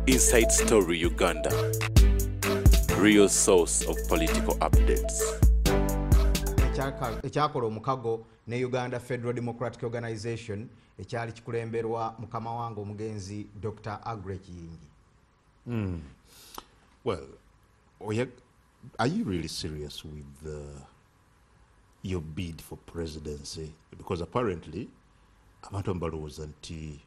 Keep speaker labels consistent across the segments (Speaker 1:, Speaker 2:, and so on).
Speaker 1: Inside Story Uganda, real source of political updates.
Speaker 2: Ekyakola omukago ne Uganda Federal Democratic Organization ekyali kikulemberwa mukama wange omugenzi Dr. Aggrey Kiyingi.
Speaker 3: Well, are you really serious with your bid for presidency? Because apparently abantu balowooza nti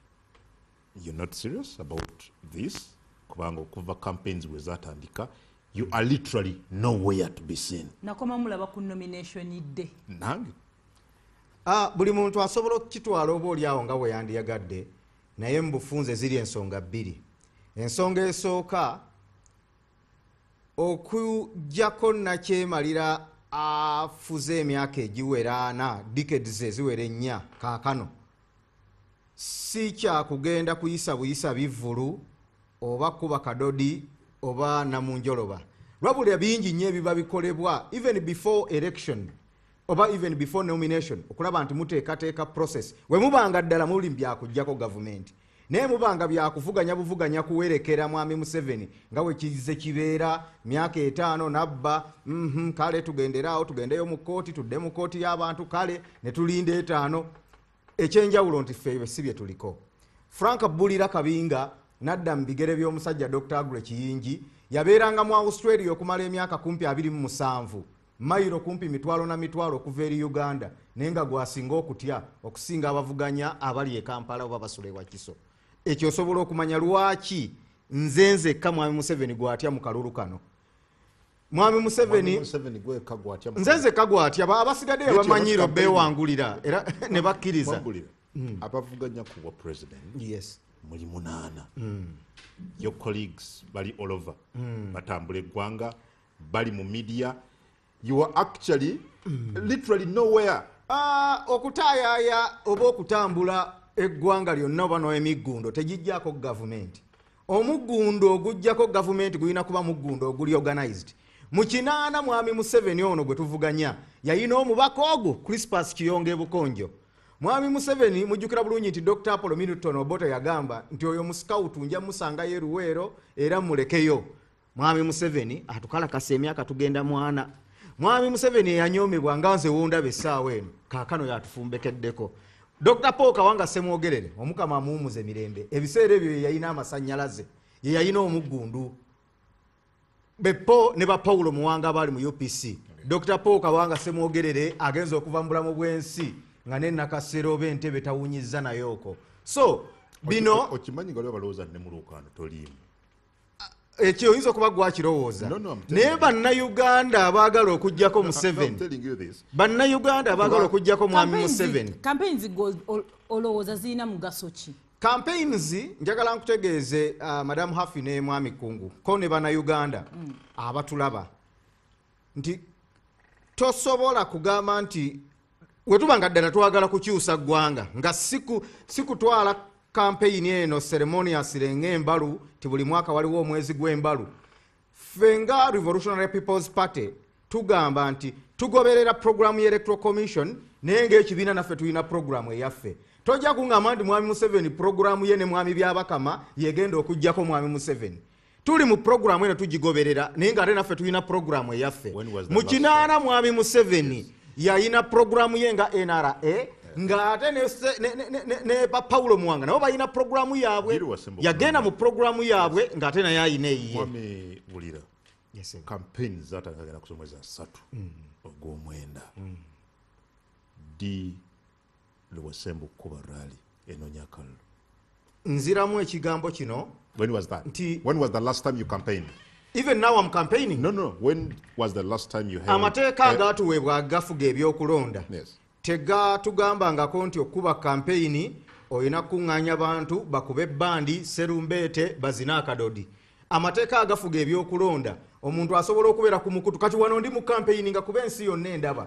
Speaker 3: you're not serious about this, kubanga okuva campaigns bwe zatandika, you are literally nowhere to be seen.
Speaker 4: Nakoma mulaba ku nomination day.
Speaker 3: Nange.
Speaker 2: Buli muntu asobola okukitwala oba oli awo nga bwe yandiyagadde, naye mu bufunze ziri ensonga bbiri. Ensonga esooka, okuggyako nakyemalira afuze emyaka egiwera 4, decades eziwera 4 kaakano, si kyakugenda kuyisa buyisa bivvulu oba kuba kadodi oba namunjoloba. Wabula bingi nnyo ebiba bikolebwa even before election oba even before nomination, okulaba nti muteekateeka process. We mubanga ddala muli byakuggyako gavumenti, naye mubanga byakuvuganya buvuganya kuwerekera Mwami Museveni nga bwe kizze kibeera myaka 5 nabba, kale tugenderaawo, tugendeyo mu kkooti, tudde mu kkooti y'abantu, kale ne tulinda 5. Ekyenjawulo nti ffe si bye tuliko. Frank Bulira Kabinga n'adda mu bigere by'omusajja Dr. Aggrey Kiyingi, yabeeranga mu Australia okumala emyaka kumpi 27, mayiro kumpi mitwalo na mitwalo okuva eri Uganda, naye nga gwasinga okutya okusinga abavuganya abali e Kampala oba basula e Wakiso. Ekyo osobola okumanya lwaki nze nzekka Mwami Museveni gwatya mu kalulu kano. Mwami Museveni nze nzekka gwatya, abasigadde bamanyiro beewangulira era ne bakkiriza.
Speaker 3: Abavuganya ku bwa president,
Speaker 2: yes,
Speaker 3: muli 8. Your colleagues bali all over, batambula eggwanga, bali mu media. You are actually literally nowhere.
Speaker 2: Okutaayaaya oba okutambula eggwanga lyonna oba n'emiggundo tegijjako gavumenti. Omuggundo ogujjako gavumenti gulina kuba muggundo oguli organized. Mu 8 Mwami Museveni ono gwe tuvuganya yayina omubaka ogwo Crispus Kiyonga Bukonjo. Mwami Museveni mujjukira bulungi nti Dr. Apollo Milton Obote yagamba nti oyo musikawutu nja musangayo e Luweero era mulekeyo. Mwami Museveni atukalakasa emyaka tugenda mwana. Mwami Museveni eyanyoomebwa nga nze wondaba essaawa eno kaakano yatufumbekeddeko. Dr. Paul Kawanga Ssemwogerere omukama amuwummuze mirembe, ebiseera ebyo ye yalina amasannyalaze, ye yalina omuggundu. Beppo ne ba Paulo Muwanga abaali mu UPC. Dr. Paul Kawanga Ssemwogerere agenze okuva mu bulamu bw'ensi nga ne Nakasero oba entebe tawunyizza naye okwo. So bino
Speaker 3: okimanyi nga balowooza ne mu lwokaano toliimu.
Speaker 2: Ekyo oyinza okuba gwakirowooza. Naye bannayuganda abaagala okuggyako Museveni, bannayuganda abaagala okuggyako Mwami Museveni.
Speaker 4: Campaigns olowooza zirina mugaso ki?
Speaker 2: Campaigns njagala nkutegeeze, Madam Hafi ne Mwami Kungu ko ne bannayuganda abatulaba nti tosobola kugamba nti wetuba nga ddala twagala kukyusa ggwanga nga sikutwala campaign eno ceremonious ng'embalu ti buli mwaka waliwo omwezi gw'embalu. Ffe nga Revolutionary People's Party tugamba nti tugoberera programu ya Electoral Commission, naye ng'ekibiina naffe tulina programu eyaffe. Tojja kuŋŋamba nti Mwami Museveni programu ye ne Mwami Byabakama yegenda okuggyako Mwami Museveni. Tuli mu programu eno tugigoberera, naye ng'ate naffe tulina programu eyaffe. Mu 8 Mwami Museveni yalina programu ye nga NRA, ng'ate ne Paulo Muwanga nabo balina programu yaabwe, yagenda mu programu yaabwe ng'ate naye ayina eyiye.
Speaker 3: Mwami Bulira, campaign zatandika ku mwezi 3 ogw'omwenda. Ddi lwewasemba okukuba rally enoonya akalulu?
Speaker 2: Nziramu ekigambo kino.
Speaker 3: When was that? When was the last time you campaigned?
Speaker 2: Even now I'm campaigning.
Speaker 3: No. When was the last time you held?
Speaker 2: Amateeka agatuweebwa agafuga ebyokulonda.
Speaker 3: Yes.
Speaker 2: Tegatugambangako nti okuba campaign olina kuŋŋaanya bantu bakube ebbandi serumbeete bazine akadodi. Amateeka agafuga ebyokulonda omuntu asobola okubeera ku mukutu. Kati wano ndi mu campaign nga kuba ensi yonna endaba.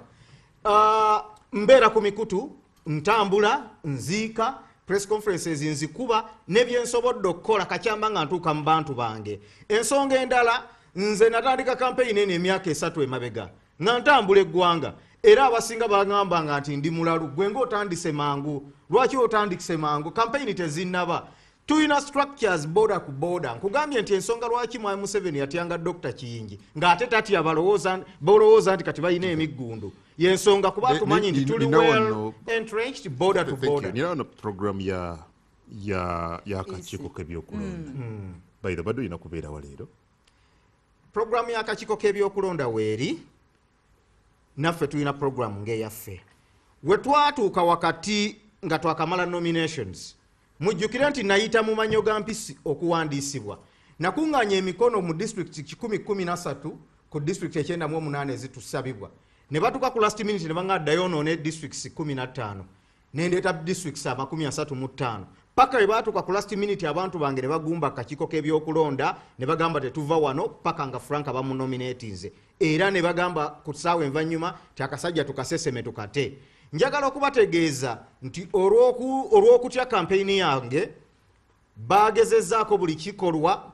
Speaker 2: Mbeera ku mikutu, ntambula, nziika, press conferences nzikuba ne byensobodde okukola kakyamba nga ntuuka mu bantu bange. Ensonga endala, nze natandika campaign eno emyaka 3 emabega nga ntambula eggwanga, era abasinga bagambanga nti ndi mulalu, gwe ng'otandise mangu. Lwaki otandise mangu? Campaign tezinnaba. Tulina structures border ku border. Nkugambye nti ensonga lwaki Mwami Museveni yatyanga Dr. Kiyingi ng'ate tatya balowooza nti kati balina emiggundu, yensonga kuba tumanyi nti tuli well entrenched border to border.
Speaker 3: Nina wano program y'akakiiko k'ebyokulonda. By the way, olina kubeerawa leero?
Speaker 2: Programu y'akakiiko k'ebyokulonda weeri, naffe tulina programu ng'eyaffe. We twatuuka wakati nga twakamala nominations, mujjukire nti nayita mu manyo ga mpisi okuwandiisibwa. Nakuŋŋaanya emikono mu district 113 ku district 98 ezitusabibwa. Ne batuuka ku last minute ne baŋŋamba ddayo onoone districts 15. Ne ndeeta districts 35. Paka we baatuuka ku last minute abantu bange ne bagumba akakiiko k'ebyokulonda ne bagamba tetuva wano paka nga Frank bamunominatinze. Era ne bagamba ku ssaawa envannyuma ti akasajja tukaseseme tukate. Njagala okubategeeza nti olw'okutya kampeyini yange bagezezzaako buli kikolwa,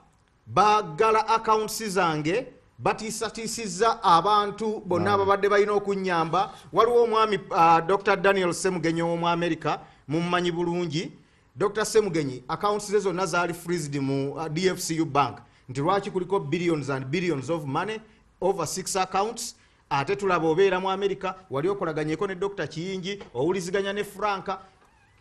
Speaker 2: baggala accounts zange, batiisatiisizza abantu bonna ababadde balina okunnyamba. Waliwo omwami Dr. Daniel Semugenyi ow'omu America, mumumanyi bulungi. Dr. Semugenyi accounts ze zonna zaali freezed mu DFCU bank, nti lwaki kuliko billions and billions of money over 6 accounts. Ate tulaba obeera mu America, wali okolaganyeko ne Dr. Kiyingi, owuliziganya ne Franka,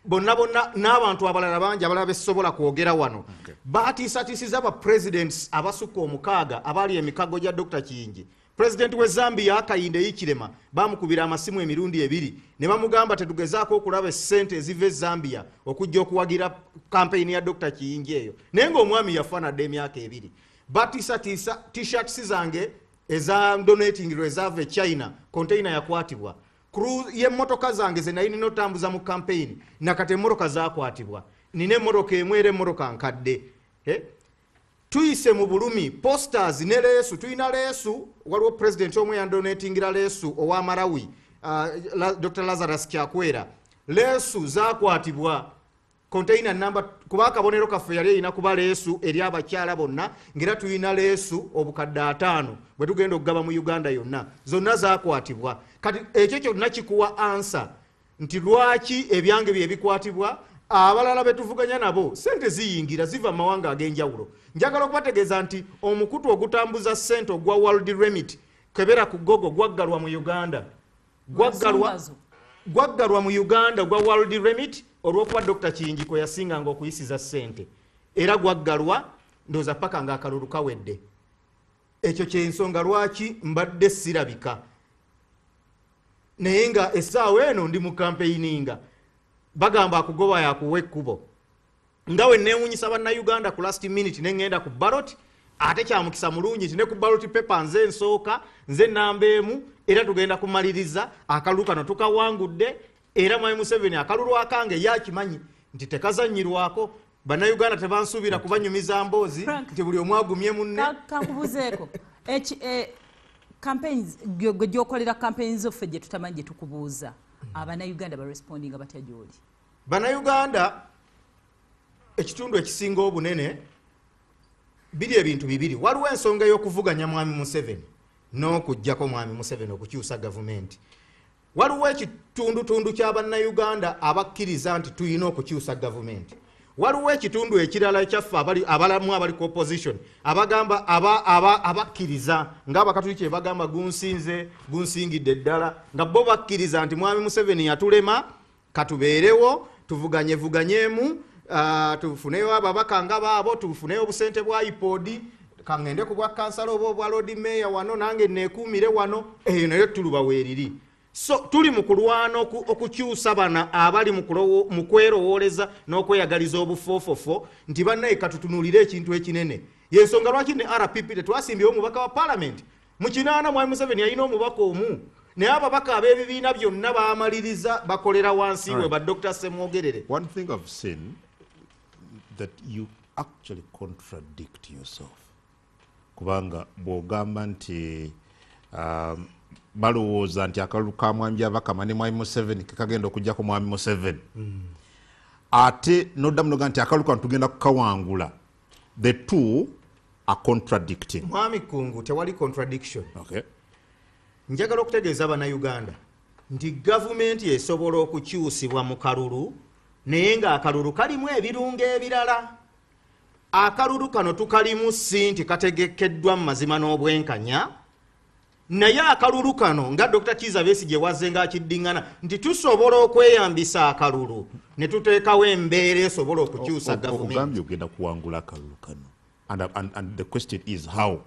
Speaker 2: bonna bonna n'abantu abalala bangi abalala besobola kwogera wano. Batiisatiisiza ba presidents abasukka 6 abaali emikago gya Dr. Kiyingi. President we Zambia Hakainde Hichilema bamukubira amasimu emirundi 2 ne bamugamba tetugezaako okulaba essente eziva e Zambia okujja okuwagira campaign ya Dr. Kiyingi eyo, naye ng'omwami yafaanadde emyaka 2. Batiisatiisa t-shirts zange eza donating reserve China, container yakwatibwa. Crew y'emmotoka zange ze nali nina otambuza mu campaign, nakati emmotoka zakwatibwa. Nina emmotoka emu era emmotoka nkadde. Tuyise mu bulumi, posters ne leesu, tulina leesu. Waliwo president omu yandonatingira leesu owa Malawi, Dr. Lazarus Chakwera. Leesu zakwatibwa container number, kuba akabonero kaffe yali erina kuba leesu eri abakyala bonna, ng'era tulina leesu obukadde 5 bwe tugenda okugaba mu Uganda yonna, zonna zakwatibwa. Kati ekyo kyonna kikuwa ansa nti lwaki ebyange bye bikwatibwa, abalala betuvuganya nabo sente ziyingira ziva mu mawanga ag'enjawulo. Njagala okubategeeza nti omukutu ogutambuza ssente ogwa World Remit kebera ku Google gwaggalwa mu Uganda. Gwaggalwa mu Uganda gwa World Remit olw'okuba Dr. Kiyingi kwe yasinganga okuyisiza ssente, era gwaggalwa ndowooza paka ng'akalulu kawedde. Ekyo ky'ensonga lwaki mbadde sirabika, naye nga essaawa eno ndi mu campaigninga. Bagamba akugoba yakuwa ekkubo. Nga we neewuunyisa bannayuganda ku last minute ne ŋŋenda ku ballot, ate kyamukisa mulungi nti ne ku ballot paper nze nsooka, nze namba 1, era tugenda kumaliriza akalulu kano tukawangudde. Era Mwami Museveni akalulu akange yakimanyi nti tekazannyirwako. Bannayuganda tebansuubira kubanyumiza mboozi nti buli omu agumye munne.
Speaker 4: Kankubuzeeko campaigns gwe gy'okolera campaigns zaffe gye tutamanyi gye tukubuuza, abannayuganda barespondinga batya gy'oli?
Speaker 2: Bannayuganda ekitundu ekisinga obunene biri ebintu bibiri. Waliwo ensonga ey'okuvuganya Mwami Museveni n'okuggyako Mwami Museveni okukyusa gavumenti. Waliwo ekitundutundu ky'abannayuganda abakkiriza nti tulina okukyusa gavumenti. Waliwo ekitundu ekirala ekyaffe abalamu abali ku opposition abagamba abakkiriza ng'abakatuliki bye bagamba gunsinze gunsingidde ddala, nga bo bakkiriza nti Mwami Museveni yatulema, katubeerewo tuvuganye vuganyeemu, tufuneyo ababaka nga baabo, tufuneyo obusente bwa IPOD, kaŋŋende ku bwa kansala oba obwa Lord Mayor wano nange neekuumire wano, eyo nayo tuluba weeriri. So tuli mu kulwana okukyusa bana abali mu kwerowooleza n'okweyagaliza obufoofofo nti bannaye katutunuulire ekintu ekinene. Yensonga lwaki ne RPP tetwasimbyewo omubaka wa paalamenti. Mu 80 Mwami Museveni yalina omubaka omu, naye ababaka ab'ebibiina byonna baamaliriza bakolera wansi we ba Dr. Ssemwogerere.
Speaker 3: One thing I've seen that you actually contradict yourself. Kubanga bw'ogamba nti balowooza nti akalulu ka Mwami Byabakama ne Mwami Museveni kekagenda okuggyako Mwami Museveni, ate noddamu noga nti akalulu kano tugenda kukawangula. The two are contradicting.
Speaker 2: Mwami Kungu, tewali contradiction. Njagala okutegeeza Bannayuganda nti gavumenti esobola okukyusibwa mu kalulu Naye ng'akalulu kalimu ebirungo ebirala. Akalulu kano tukalimu si nti kategekeddwa mu mazima n'obwenkanya, naye akalulu kano nga Dr. Kizza Besigye wazze ng'akiddiŋŋana nti tusobola okweyambisa akalulu ne tuteekawo embeera esobola okukyusa gavumenti.
Speaker 3: Ogambye ogenda kuwangula akalulu kano, and the question is how?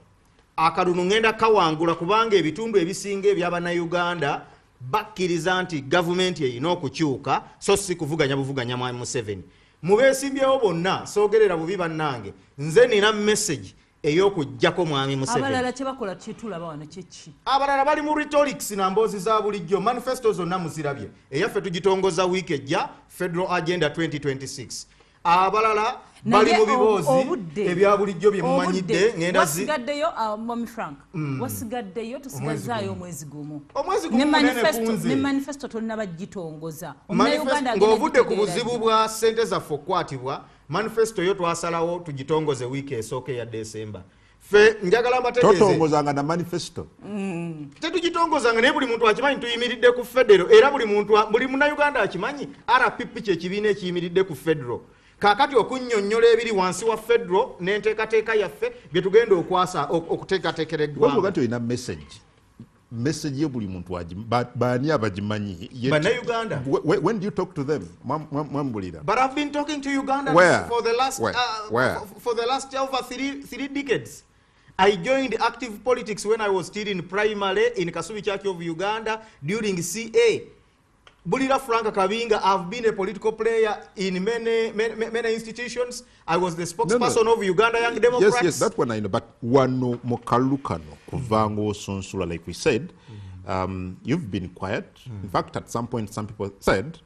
Speaker 2: Akalulu ngenda kawangula kubanga ebitundu ebisinga eby'Abannayuganda bakkiriza nti gavumenti erina okukyuka, so si kuvuganya buvuganya Mwami Museveni. Mubeesimbyewo bonna, soogerera bubi bannange, nze nina message ey'okuggyako Mwami Museveni.
Speaker 4: Abalala kye bakola kyetulaba wano kyeki?
Speaker 2: Abalala bali mu rhetorics na mboozi za bulijjo. Manifesto zonna muzirabye, eyaffe tugitongoza wiiki ejja, Federal Agenda 2026. Abalala bali mu biboozi ebya bulijjo bye mumanyidde. Ngenda
Speaker 4: wasigaddeyo, Mwami Frank, wasigaddeyo, tusigazaayo omwezi gumu.
Speaker 2: Omwezi gumu munene ku nze.
Speaker 4: Ne manifesto tonnaba gitongoza.
Speaker 2: Ng'ovudde ku buzibu bwa ssente zaffe okukwatibwa, manifesto yo twasalawo tugitongoze wiiki esooka eya December. Ffe njagala mbategeeze,
Speaker 3: totongozanga na manifesto.
Speaker 2: Tetugitongozanga, naye buli muntu akimanyi tuyimiridde ku federal, era buli muntu, buli munnayuganda akimanyi RPP kyekibiina ekiyimiridde ku federal. Kaakati okunnyonnyola ebiri wansi wa federal n'enteekateeka yaffe bye tugenda okwasa okuteekateekera eggwanga.
Speaker 3: Nti olina message yo buli muntu baani abagimanyi?
Speaker 2: Bannayuganda.
Speaker 3: When do you talk to them? Mwambulira.
Speaker 2: But I've been talking to Ugandans for the last for the last over three decades. I joined active politics when I was still in primary in Kasubi Church of Uganda during CA. Bulira Frank Kabinga, I've been a political player in many, many, many institutions. I was the spokesperson of Uganda Young Democrats.
Speaker 3: Yes, yes, that one I know. But wano mu kalulu kano kuva ng'osunsula, like we said, you've been quiet. In fact, at some point, some people said,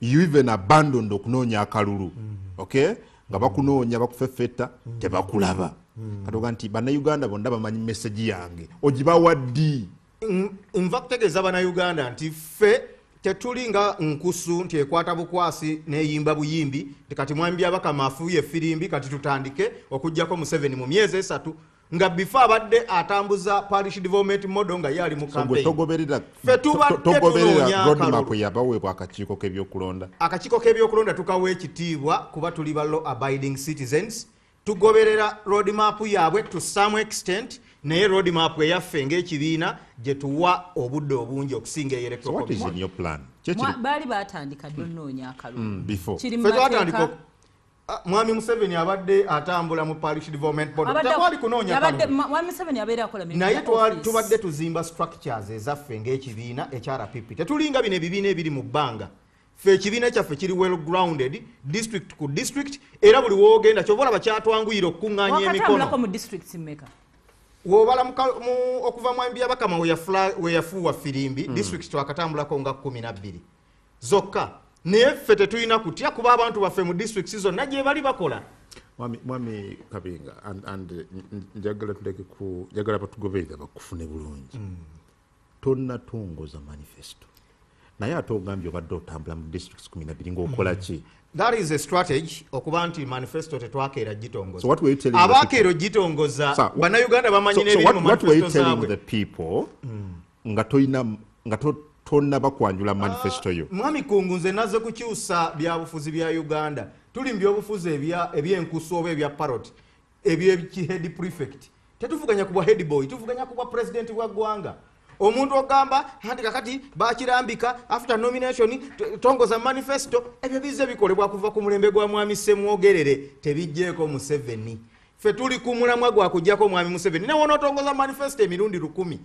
Speaker 3: you even abandoned okunoonya akalulu. Okay? Nga bakunoonya, bakufeffetta, tebakulaba. Katoga nti Bannayuganda bonna bamanyi message yange. Ogibawa ddi?
Speaker 2: Nva kutegeeza Bannayuganda nti ffe tetuli nga nkusu nti ekwata bukwasi n'eyimba buyimbi nti kati Mwami Byabakama afuuye effirimbi kati tutandike okuggyako Museveni mu myezi 3, nga before abadde atambuza parish development model nga ye ali mu campaign. Ffe tubadde tunoonya
Speaker 3: roadmap yabaweebwa akakiiko k'ebyokulonda.
Speaker 2: Akakiiko k'ebyokulonda tukawa ekitiibwa kuba tuli ba law abiding citizens. Tugoberera roadmap yaabwe to some extent, naye roadmap eyaffe ng'ekibiina gye tuwa obudde obungi okusinga eya electoral
Speaker 3: What is
Speaker 2: commission.
Speaker 3: in your plan?
Speaker 4: Baali batandika dda onoonya akalulu.
Speaker 3: Before.
Speaker 4: Kiri mu
Speaker 2: Ffe twatandika
Speaker 4: mateeka.
Speaker 2: Mwami Museveni abadde atambula mu parish development board. Tekwali kunoonya kalulu.
Speaker 4: Mwami Museveni abeera akola mirimu
Speaker 2: Naye
Speaker 4: ya office.
Speaker 2: tubadde tuzimba structures ezaffe ng'ekibiina ekya RPP. Tetulinga bino ebibiina ebiri mu bbanga. Ffe ekibiina kyaffe kiri well grounded, district ku district, era buli woogenda ky'oba olaba kyatwanguyira okukuŋŋaanya emikono.
Speaker 4: Wakatambulako mu districts mmeka?
Speaker 2: W'obala okuva Mwami Byabakama we yafuuwa firimbi, district twakatambulako nga 12 zokka. Naye ffe tetulina kutya kuba abantu baffe mu districts zonna gye bali bakola.
Speaker 3: Mwami Kabinga, and njagala tuleke ku, njagala batugoberere bakufune bulungi. Tonnatongoza manifesto. Naye ate ogambye obadde otambula mu districts 12 ng'okola ki?
Speaker 2: That is a strategy okuba nti manifesto tetwakeera gitongoza.
Speaker 3: So what were you telling the
Speaker 2: Abakeera
Speaker 3: people?
Speaker 2: ogitongoza,
Speaker 3: Sir,
Speaker 2: Bannayuganda bamanyi n'ebiri mu
Speaker 3: what were you
Speaker 2: manifesto
Speaker 3: telling
Speaker 2: zaabwe.
Speaker 3: the people nga toyina, nga tonnaba kwanjula manifesto yo?
Speaker 2: Mwami Kungu, nze nazze kukyusa byabufuzi bya Uganda. Tuli mu byobufuzi eby'enkusu oba ebya parrot, eby'eki head prefect. Tetuvuganya ku bwa head boy, tuvuganya ku bwa president bwa ggwanga. Omuntu ogamba anti kakati bakirambika after nomination tongoza manifesto, ebyo bizze bikolebwa kuva ku mulembe gwa Mwami Ssemwogerere, tebijjeeko Museveni. Ffe tuli ku mulamwa gwa kuggyako Mwami Museveni. Ne wonootongoza manifesto emirundi 1000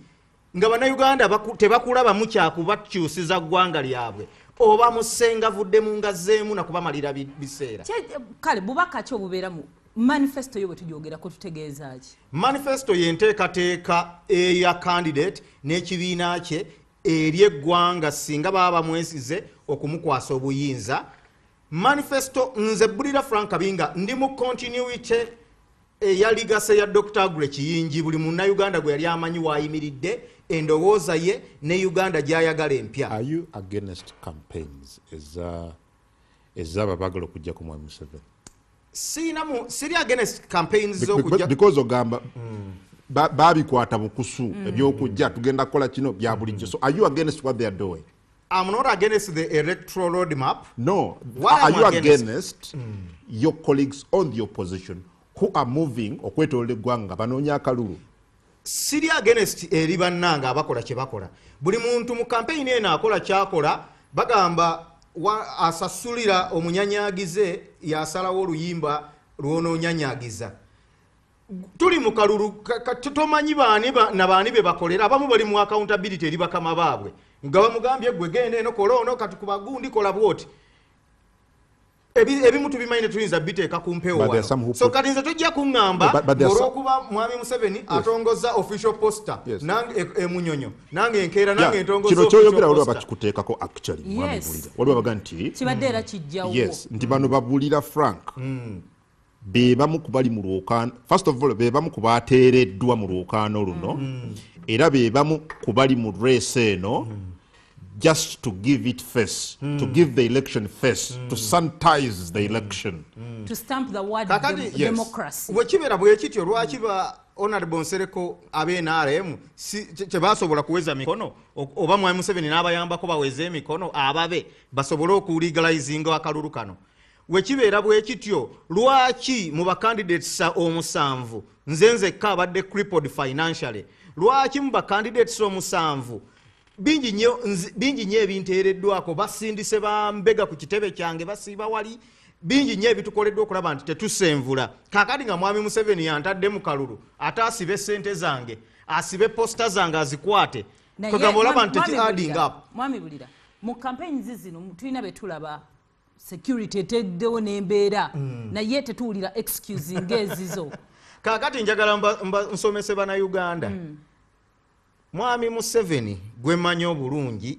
Speaker 2: nga Bannayuganda tebakulabamu kyakubakyusiza ggwanga lyabwe, oba musengavudde mu ngazzeemu na kubamalira biseera.
Speaker 4: Kale bubaka ki obubeera mu manifesto yo bwe tugyogerako tutegeeza ki?
Speaker 2: Manifesto y'enteekateeka eya candidate n'ekibiina kye eri eggwanga singa baba bamwesize okumukwasa obuyinza. Manifesto nze Bulira Frank Kabinga ndi mu continuity eya legacy ya Dr. Aggrey Kiyingi, buli munnayuganda gwe yali amanyi waayimiridde, endowooza ye ne Uganda gy'ayagala empya.
Speaker 3: Are you against campaigns ez'abo abaagala okuggyako Mwami Museveni?
Speaker 2: Siri against campaigns z'okujja
Speaker 3: Because ogamba babikwata bukusu, ebyokujja tugenda kukola kino bya bulijjo. So are you against what they are doing?
Speaker 2: I'm not against the electoral roadmap.
Speaker 3: No.
Speaker 2: Why
Speaker 3: Are
Speaker 2: am
Speaker 3: you
Speaker 2: I against?
Speaker 3: Against your colleagues on the opposition who are moving okwetoloola eggwanga banoonya akalulu?
Speaker 2: Siri against eri bannange abakola kye bakola. Buli muntu mu campaign eno akola kyakola. Bagamba asasulira omunyanyagize yasalawo oluyimba lw'onoonyanyagiza. Tuli mu kalulu, tomanyi baani na baani be bakolera. Abamu bali mu accountability eri bakama baabwe nga bamugambye, "Gwe genda eno, kola ono, kati kuba gundi, kola bwoti." Ebimu tubimanyi ne tuyinza biteeka ku mpewo
Speaker 3: But there are
Speaker 2: wano.
Speaker 3: some who
Speaker 2: So kati nze tojja kuŋŋamba
Speaker 3: No, but there are
Speaker 2: olw'okuba mwami Museveni atongoza official poster nange emunyonyo, nange enkeera nange entongoza
Speaker 3: Kino
Speaker 2: official
Speaker 3: kyoyogera waliwo
Speaker 2: poster.
Speaker 3: abakikuteekako actually, mwami
Speaker 4: Yes.
Speaker 3: Bulira. Waliwo abaga nti
Speaker 4: Kibadde era kijjawo.
Speaker 3: Yes, nti bano babulira Frank be bamu ku bali mu lwokaano. First of all, be bamu ku bateereddwa mu lwokaano luno, era be bamu ku bali mu race eno just to give it face, to give the election face, to sanitize the election.
Speaker 4: To stamp the word
Speaker 2: Kakati-
Speaker 3: Yes.
Speaker 4: democracy.
Speaker 2: Bwe kibeera bwe kityo, lwaki ba Honorable Nsereko ab'NRM tebasobola kuweza mikono, oba mwami Museveni n'abayambako baweze emikono ababe basobole okulegalizinga akalulu kano? Wekibeera bwe kityo, lwaki mu bacandidates 7 nze nzekka abadde crippled financially? Lwaki mu bacandidates 7 bingi nnyo ebinteereddwako? Basindise bambega ku kitebe kyange, basiiba wali. Bingi nnyo ebitukoleddwa okulaba nti tetusenvula. Kaakati nga mwami Museveni yantadde mu kalulu, ate asibe sente zange, asibe poster zange, azikwate,
Speaker 4: Naye,
Speaker 2: kwegamba olaba nti
Speaker 4: mwami
Speaker 2: teki adding
Speaker 4: Bulira,
Speaker 2: up.
Speaker 4: Mwami Bulira, mu campaigns zino tulina be tulaba security eteddewo n'embeera, naye tetuwulira excuse ng'ezizo.
Speaker 2: Kaakati njagala nsomese bannayuganda. Mwami Museveni gwe mmanyi obulungi,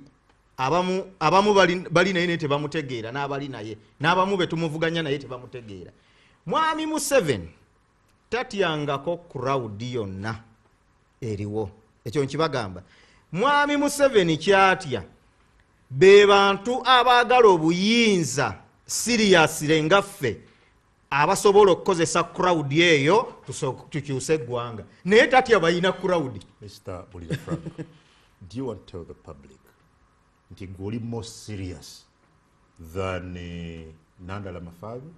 Speaker 2: abamu bali naye naye tebamutegeera, n'abali naye n'abamu be tumuvuganya naye tebamutegeera. Mwami Museveni tatyangako crowd yonna eriwo, ekyo nkibagamba. Mwami Museveni kyatya be bantu abaagala obuyinza seriously nga ffe, abasobola okukozesa crowd eyo tukyuse eggwanga, naye tatya balina crowd.
Speaker 3: Mr. Bulira Frank, do you want to tell the public nti gwe oli more serious than Nandala Mafabi?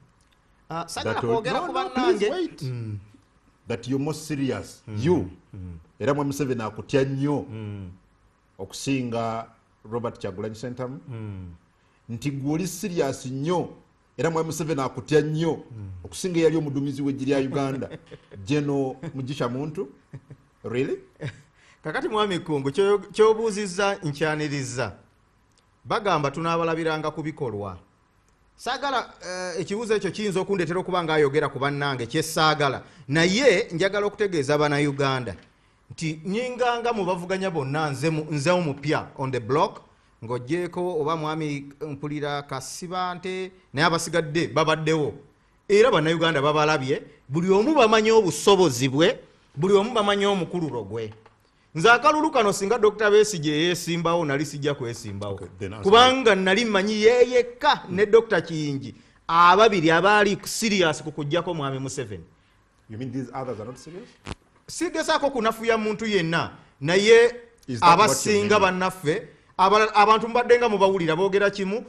Speaker 2: Ah, sagala
Speaker 3: That
Speaker 2: kwogera
Speaker 3: No,
Speaker 2: ku
Speaker 3: no, please
Speaker 2: bannange.
Speaker 3: wait. That you're more serious, you, era mwe Museveni akutya nnyo okusinga Robert Kyagulanyi Sentamu, nti gwe oli serious nnyo era mwami Museveni akutya nnyo okusinga eyali omuduumizi w'eggye lya Uganda, General Mugisha Muntu? Really?
Speaker 2: Kakati mwami Kungu, kyobuuzizza nkyaniriza. Bagamba tunaabalabiranga ku bikolwa. Saagala ekibuuzo ekyo kiyinza okundetera okuba nga ayogera ku bannange, kyesaagala, naye njagala okutegeeza bannayuganda nti nyinganga mu bavuganya bonna nze omupya on the block, ng'ogyeko oba mwami mpulira Kasibante, naye abasigadde babaddewo era bannayuganda babalabye. Buli omu bamanyi obusobozi bwe, buli omu bamanyi omukululo gwe. Nze akalulu kano, singa Dr Besigye yeesimbawo, nali sijja kwesimbawo.
Speaker 3: Okay, then answer.
Speaker 2: Kubanga nali mmanyi yeeyekka ne Dr Kiyingi ababiri abaali serious ku kuggyako mwami Museveni.
Speaker 3: You mean these others are not serious?
Speaker 2: Sigezaako kunafuya muntu yenna, naye
Speaker 3: Is that what you
Speaker 2: abasinga
Speaker 3: mean?
Speaker 2: bannaffe abantu mubadde nga mubawulira boogera kimu,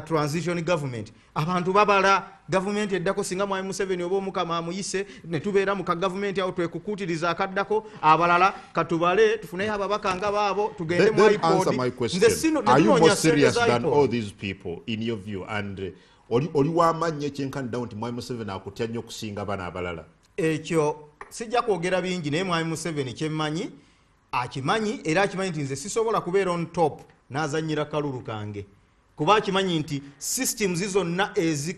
Speaker 2: transition government. Abantu babala gavumenti eddako, singa mwami Museveni oba omukama amuyise ne tubeera mu kagavumenti awo, twekukuutiriza akaddako, abalala katubale tufuneyo ababaka nga baabo tugende mu
Speaker 3: Then answer
Speaker 2: IPOD.
Speaker 3: My question.
Speaker 2: Nze sino
Speaker 3: Are you more
Speaker 2: tetunoonya ssente
Speaker 3: serious
Speaker 2: za
Speaker 3: than
Speaker 2: IPOD.
Speaker 3: all these people in your view? And oli w'amaanyi ekyenkaniddawo nti mwami Museveni akutya nnyo okusinga bano abalala?
Speaker 2: Ekyo sijja kwogera bingi, naye mwami Museveni kyemmanyi akimanyi, era akimanyi nti nze sisobola kubeera on top n'azanyira kalulu kange, kuba akimanyi nti systems zonna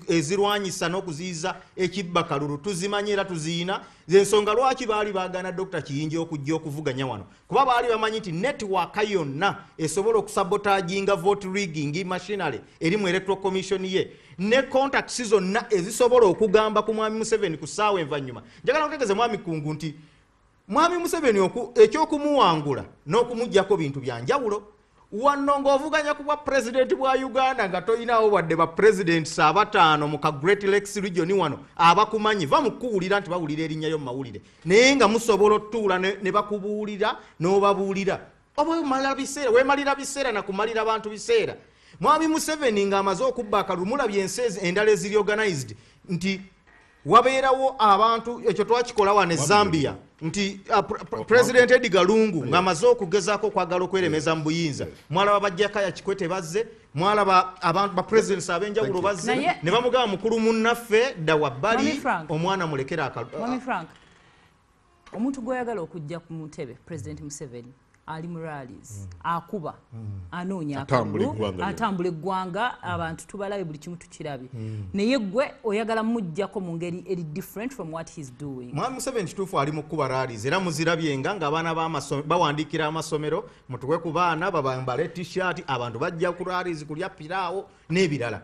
Speaker 2: ezirwanyisa n'okuziyiza ekibba kalulu tuzimanyi era tuziyina. Ensonga lwaki baali baagaana Dr Kiyingi okujja okuvuganya wano, kuba baali bamanyi nti network yonna esobola okusabotaginga vote rigging machinery eri mu Electoral Commission ye, ne contacts zonna ezisobola okugamba ku mwami Museveni ku ssaawa envannyuma. Njagala nkutegeeze, mwami Kungu, nti mwami Museveni ekyokumuwangula n'okumugjako bintu byanjawulo. Wano ng'ovuganya ku bwa pulezidenti bwa Uganda nga toyinawo wadde ba presidents abataano mu ka Great Lakes region wano abakumanyi, va mu kukuwulira nti bawulira erinnya lyo mu mawulire, naye nga musobola otutuula ne bakubuulira n'obabuulira. Oba omala biseera, weemalira biseera nakumalira abantu biseera. Mwami Museveni ng'amaze okubba akalulu, mulabye ensi endala eziri organized nti wabeerawo abantu. Ekyo twakikola wano e Zambia nti President Edgar Lungu ng'amaze okugezaako okwagala okweremeza mu buyinza, mwalaba ba Jakaya Kikwete bazze, mwalaba abantu ba presidents ab'enjawulo bazze ne bamugamba, "Mukulu munnaffe, dda wabbali."
Speaker 4: Mwami Frank.
Speaker 2: Omwana mulekere akalulu.
Speaker 4: Mwami Frank, omuntu gw'oyagala okujja ku ntebe, President Museveni ali mu rallies, akuba, anoonya
Speaker 3: Atambula
Speaker 4: akalulu,
Speaker 3: eggwanga lyonna.
Speaker 4: Atambula eggwanga, abantu tubalabye, buli kimu tukirabye, naye gwe oyagala muggyako mu ngeri eri different from what he's doing.
Speaker 2: Mwami Museveni kituufu ali mu kkuba rallies, era muzirabyenga ng'abaana bawandiikira amasomero, mutuwe ku baana babambale T-shirt, abantu bajja ku rallies kulya piraawo n'ebirala.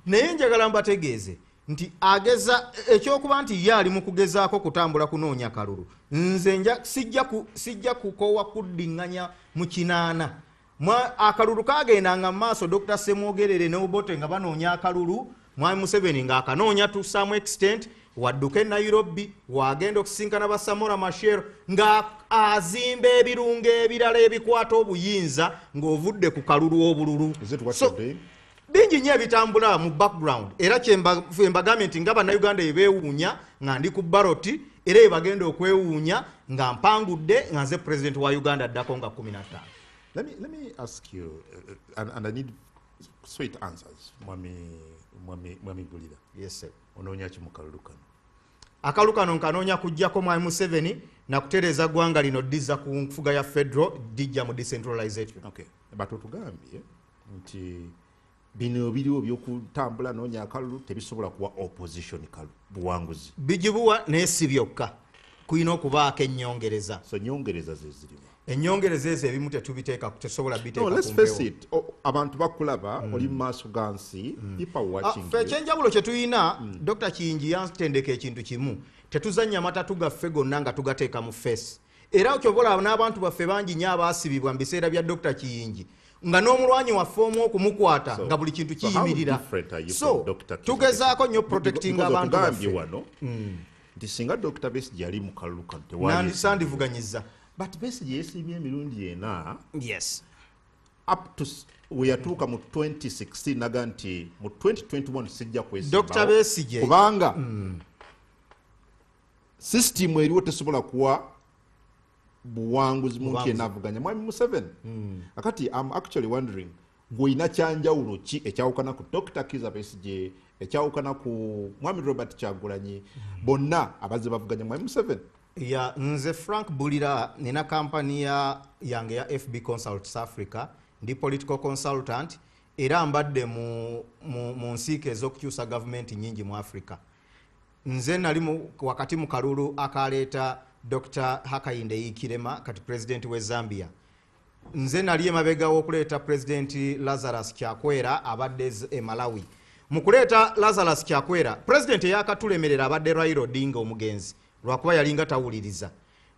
Speaker 2: Naye njagala mbategeeze nti ageza ekyokuba nti ye ali mu kugezaako kutambula kunoonya kalulu, nze sijja kukoowa kuddiŋŋanya mu kinaana. Akalulu kagendanga mu maaso, Dr Semwogerere ne Obote nga banoonya akalulu, Mwami Museveni ng'akanoonya to some extent, wadduka e Nairobi wagenda okusisinkana ba Samora Machel, nga azimba ebirungo ebirala ebikwata obuyinza ng'ovudde ku kalulu obululu.
Speaker 3: Is it what
Speaker 2: So,
Speaker 3: you're doing?
Speaker 2: bingi nnyo ebitambula mu background, era kyembagambye nti nga Bannayuganda ebeewuunya nga ndi ku ballot, era ebagenda okwewuunya nga mpangudde nga nze president wa Uganda addako nga 15.
Speaker 3: Let me ask you, and I need straight answers, Mwami Bulira.
Speaker 2: Yes, sir.
Speaker 3: Onoonya ki mu kalulu kano?
Speaker 2: Akalu kano nkanoonya kuggyako Mwami Museveni nakutereeza ggwanga lino, ddiza ku nfuga ya federal, dijja mu decentralization.
Speaker 3: Okay. But otugambye nti bino biriwo byokutambula noonya akalulu tebisobola kuwa opposition buwanguzi.
Speaker 2: Bigibuwa, naye si byokka, kulina okubaako ennyongereza.
Speaker 3: So nyongereza ze ziriwa?
Speaker 2: Ennyongereza ezo ebimu tetubiteeka, tesobola biteeka
Speaker 3: No, let's
Speaker 2: ku
Speaker 3: face
Speaker 2: mpewo.
Speaker 3: it. Abantu bakulaba, oli mu maaso ga nsi, people are watching
Speaker 2: Ffe
Speaker 3: you.
Speaker 2: ekyenjawulo kye tulina, Dr Kiyingi yantendeka ekintu kimu: tetuzannya matatu gaffe gonna nga tugateeka mu face. Era kyova olaba n'abantu baffe bangi nnyo abaasibibwa mu biseera bya Dr Kiyingi, nga n'omulwanyi waffe omu okumukwata nga buli kintu
Speaker 3: So how
Speaker 2: kiyimirira.
Speaker 3: different are you
Speaker 2: So
Speaker 3: from Dr. Kizza?
Speaker 2: tugezaako nnyo protecting
Speaker 3: Because
Speaker 2: abantu
Speaker 3: otugambye
Speaker 2: baffe.
Speaker 3: wano nti singa Dr Besigye yali mu kalulu kano tewali
Speaker 2: Sandivuganyizza.
Speaker 3: But Besigye yeesiimye emirundi ena
Speaker 2: Yes.
Speaker 3: up to we yatuuka mu 2016 naga nti mu 2021 sijja kwesimbawo
Speaker 2: Dr. Besigye.
Speaker 3: kubanga system eriwo tesobola kuwa buwanguzi muntu
Speaker 2: Buwanguzi.
Speaker 3: yenna avuganya Mwami Museveni. Akati I'm actually wondering, gweolina kyanjawulo ki ekyawukana ku Dr Kiza Besigye, ekyawukana ku Mwami Robert Kyagulanyi, bonna abazze bavuganya Mwami Museveni?
Speaker 2: Ya, nze Frank Bulira, nina kampani yange ya FB Consults Africa, ndi political consultant, era mbadde mu nsiike ez'okukyusa gavumenti nyingi mu Africa. Nze nali wakati mu kalulu akaleeta Dr Hakainde Hichilema, kati president we Zambia. Nze nali emabega w'okuleeta President Lazarus Chakwera abadde e Malawi. Mu kuleeta Lazarus Chakwera, president eyakatulemerera abadde Raila Odinga omugenzi, lwakuba yalinga tawuliriza,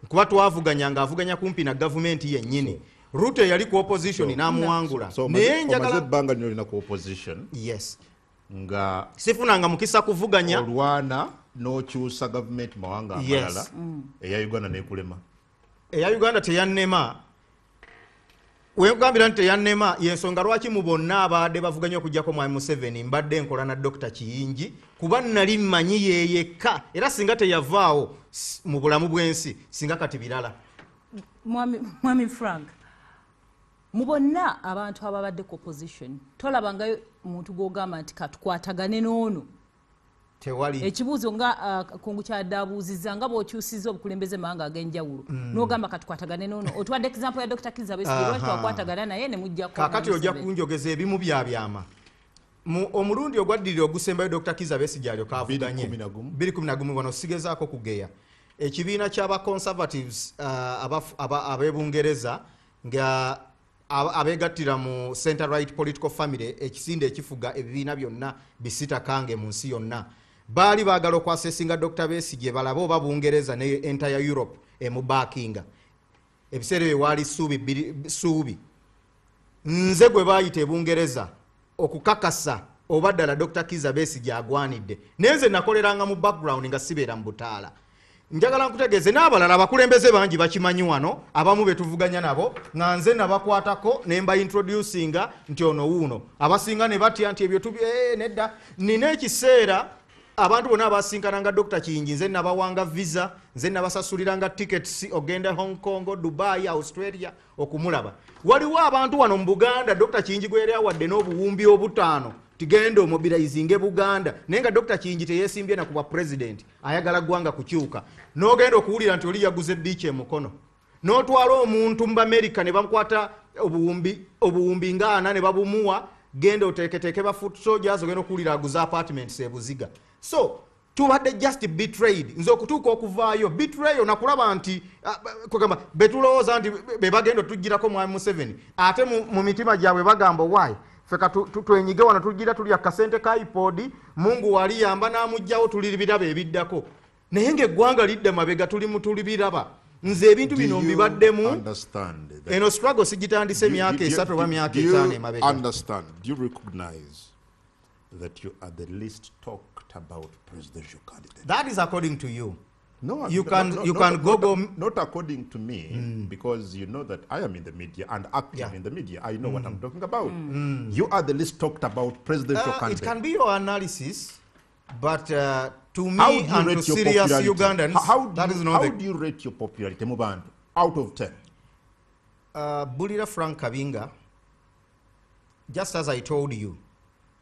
Speaker 2: kuba twavuganya ng'avuganya kumpi na gavumenti yennyini. Ruto eyali ku opposition n'amuwangula.
Speaker 3: So
Speaker 2: Naye
Speaker 3: omaze
Speaker 2: njagala
Speaker 3: ebbanga lino olina ku opposition
Speaker 2: Yes.
Speaker 3: nga
Speaker 2: Sifunanga mukisa kuvuganya.
Speaker 3: olwana n'okyusa gavumenti mawanga
Speaker 2: Yes.
Speaker 3: amalala, eya Uganda nekulema.
Speaker 2: Eya Uganda teyannema. Wegambira nti teyannema, yensonga lwaki mu bonna abadde bavuganya okugjako Mwami Museveni mbadde nkola na Dr Kiyingi, kuba nali mmanyi yeyekka, era singa teyavaawo mu bulamu bw'ensi, singa kati birala.
Speaker 4: Mwami Frank, mu bonna abantu ababadde ku opposition, tolabangayo muntu gw'ogamba nti katukwatagane n'ono?
Speaker 2: Tewali.
Speaker 4: Ekibuuzo nga Kungu kyadde abuuzizza, nga bw'okyusizza obukulembeze mawanga ag'enjawulo, n'ogamba katukwatagane n'ono, otuwadde example ya Dr Kiza Besigye, lwaki twakwatagana naye ne muggyako
Speaker 2: Kaakati
Speaker 4: Mwami
Speaker 2: ojja
Speaker 4: Museveni?
Speaker 2: kunjogeza ebimu bya byama. Mu omulundi ogwaddirira ogusembayo Dr Kiza Besigye alyoka avuganye
Speaker 3: 2011.
Speaker 2: 2011, wano sigezaako kugeya, ekibiina ky'aba Conservatives ab'ebungereza nga abegattira mu center right political family, ekisinde ekifuga ebibiina byonna bisitakange mu nsi yonna, baali baagala okwasesinga Dr Besigye balabe oba Bungereza ne entire Europe emubaakinga. Ebiseera ebyo waali suubi suubi. Nze gwe baayita ebungereza okukakasa oba ddala Dr Kiza Besigye agwanidde, naye nze nakoleranga mu background nga sibeera mu butaala. Njagala nkutegeeze n'abalala abakulembeze bangi bakimanyi wano, abamu be tuvuganya nabo nga nze nabakwatako ne mba introducinga nti ono wuuno, abasinga ne batya nti ebyo nedda. Nina ekiseera abantu bonna abasinkananga Dr. Kiyingi nze nabawanga visa, nze nabasasuliranga tickets ogenda Hong Kong, Dubai, Australia okumulaba. Waliwo abantu wano mu Buganda Dr. Kiyingi gwe yali awadde n'obuwumbi obutaano tigenda omobilizinge Buganda, naye nga Dr. Kiyingi teyeesimbye na kuba president, ayagala ggwanga kukyuka. N'ogenda okuwulira nti oli yaguze beach e Mukono, n'otwala omuntu mu America ne bamukwata obuwumbi nga ana ne babumuwa, genda oteeketeeke ba foot soldiers, ogenda okuwulira aguze apartments e Buziga. So tubadde just betrayed. Nze okutuuka okuvaayo betrayal nakulaba nti kugamba betulowooza nti be bagenda otugirako Mwami Museveni, ate mu mitima gyabwe bagamba why ffe twenyige wano tugira tulya kasente ka iPod, Mungu waliyamba n'amugjawo tuli biraba ebiddako, naye ng'eggwanga lidda mabega tuli mu tuli biraba. Nze ebintu bino mbibaddemu. Eno struggle sigitandise emyaka 3 oba myaka 5 emabega.
Speaker 3: Do you recognize that you are the least talked about presidential candidate?
Speaker 2: That is according to you.
Speaker 3: No,
Speaker 2: you can you can Google.
Speaker 3: Not according to me, because you know that I am in the media and active in the media. I know what I'm talking about. You are the least talked about presidential candidate.
Speaker 2: It can be your analysis, but to me and to serious Ugandans, that is not.
Speaker 3: How do you rate your popularity, Mubantu, out of 10?
Speaker 2: Bulira Frank Kabinga, just as I told you,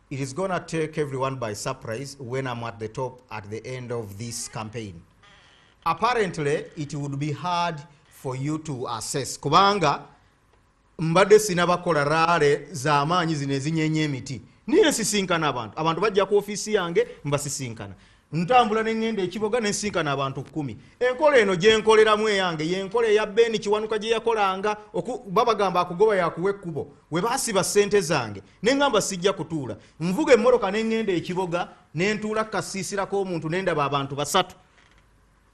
Speaker 2: it is going to take everyone by surprise when I'm at the top at the end of this campaign. Apparently, it would be hard for you to assess. Kubanga, mbadde sinabakola rally z'amaanyi zino ezinyeenya emiti. Niye sisinkana abantu. Abantu bajja ku ofiisi yange mbasisinkana. Ntambula ne ŋŋenda ekiboga ne nsinkana abantu 10. Enkola eno gye nkoleramu eyange y'enkola eya Ben Kiwanuka gye yakolanga, babagamba akugoba yakuwa ekkubo. We baasiba ssente zange ne ŋŋamba sijja kutuula. Nvuga emmotoka ne ŋŋenda ekiboga ne ntuula kasiisira k'omuntu ne ndaba abantu 3.